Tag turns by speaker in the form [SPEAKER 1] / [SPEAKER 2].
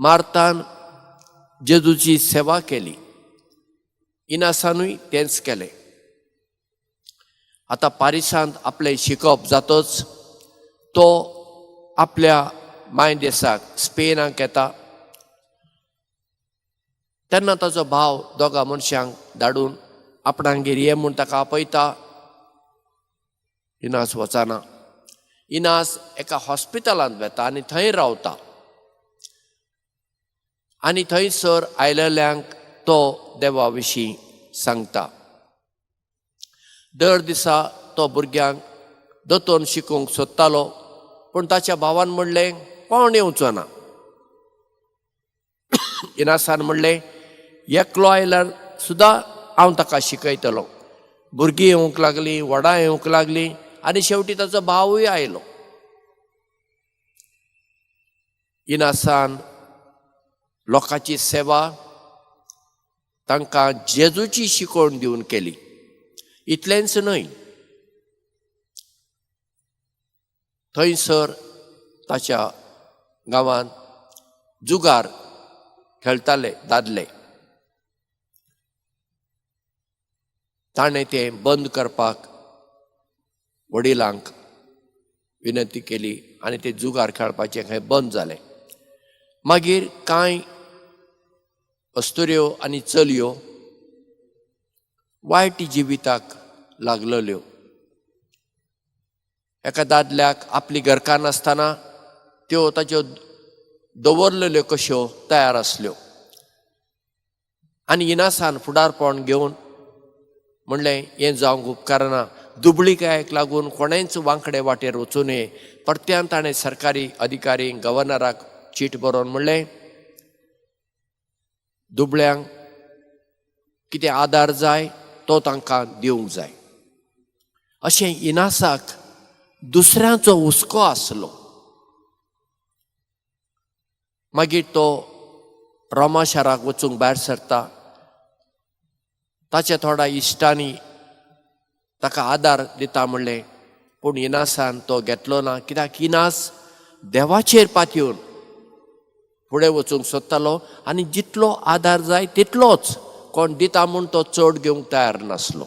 [SPEAKER 1] मार्तान जेजूची सेवा केली, इनासानूय तेंच केलें. आतां पारिसांत आपलें शिकप जातच तो आपल्या माय देसाक स्पेनाक येता. तेन्ना ताचो भाव दोगा मनशांक धाडून आपणागेर ये म्हूण ताका आपयता. इनास वचना. इनास एका हॉस्पिटलांत वता आनी थंय रावता आनी थंयसर आयलेल्यांक तो देवा विशीं सांगता. दर दिसा तो भुरग्यांक दोतोन शिकोवंक सोदतालो, पूण ताच्या भावान म्हणलें कोण येवचो ना. इनासान म्हणलें एकलो आयल्यार सुद्दां हांव ताका शिकयतलो. भुरगीं येवंक लागलीं, व्हडां येवंक लागलीं आनी शेवटी ताचो भावूय आयलो. इनासान लोकांची सेवा तांकां जेजूची शिकवण दिवन केली. इतलेंच न्हय, थंयसर ताच्या गांवांत जुगार खेळटाले दादले. ताणें तें बंद करपाक वडिलांक विनंती केली आनी ते जुगार खेळपाचें खंय बंद जालें. मागीर कांय अस्तुऱ्यो आनी चलयो वायट जिविताक लागलेल्यो. एका दादल्याक आपली घरकान्न आसतना त्यो ताच्यो दवरलेल्यो कश्यो तयार आसल्यो आनी इनासान फुडारपण घेवन म्हणलें हें जावंक उपकारना, दुबळीकायेक लागून कोणेंच वांकडे वाटेर वचूं नये. परत्यान ताणें सरकारी अधिकारी गव्हर्नराक चीट बरोवन म्हणलें दुबळ्यांक कितें आदार जाय तो तांकां दिवंक जाय. अशें इनासाक दुसऱ्यांचो हुस्को आसलो. मागीर तो रोमा शाराक वचूंक भायर सरता. ताच्या थोड्या इश्टांनी ताका आदार दिता म्हणलें, पूण इनासान तो घेतलो ना. कित्याक इनास देवाचेर पातयेवन फुडें वचूंक सोदतालो आनी जितलो आदार जाय तितलोच कोण दिता म्हूण तो चड घेवंक तयार नासलो.